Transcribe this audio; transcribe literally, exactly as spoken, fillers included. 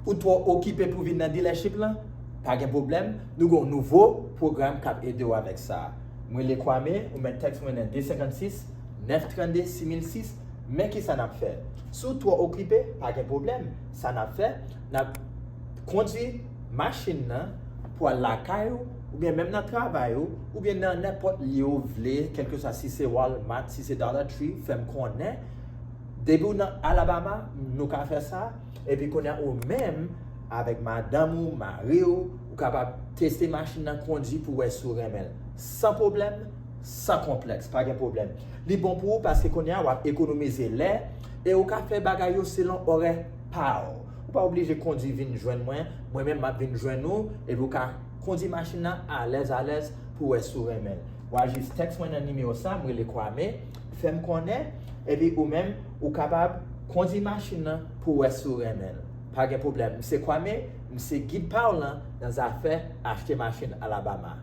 Ou twò okipe pou vin nan dealership lan? Pa gen pwoblèm, nou gen yon nouvo pwogram k ap ede w avèk sa. Mwen rele Kwame, ou mèt tèks mwen nan de senkannsis, nèf trannde, sis mil sis. Men ki sa n ap fè. Si w twò okipe, pa gen pwoblèm. Sa n ap fè, n ap kondui machin nan pou al lakay ou, oubyen menm nan travay ou, oubyen nan nenpòt lye ou vle, kèlkeswa si se Walmart, si se Dollar Tree, fè m konnen. Depi w nan Alabama, nou ka fè sa. Epi kounye a ou menm, avèk madanm ou, mari w, ou kapab teste machin nan, kondui pou wè si w renmen l. San pwoblèm, san konplèks, pa gen pwoblèm. Li bon pou ou paske kounye a w ap ekonomize lè e ou ka fè bagay yo selon orè pa w. Ou pa oblije kondui vin jwenn mwen, mwen menm m ap vin jwenn ou, epi ou ka kondui machin nan alèz alèz pou wè si w renmen l. W a jis tèks mwen nan nimewo sa, m rele Kwame, fè m konnen, epi ou menm, ou kapab kondui machin nan pou wè si w renmen l. Pa gen pwoblèm, m se Kwame, m se gid pa w lan nan zafè achte machin Alabama.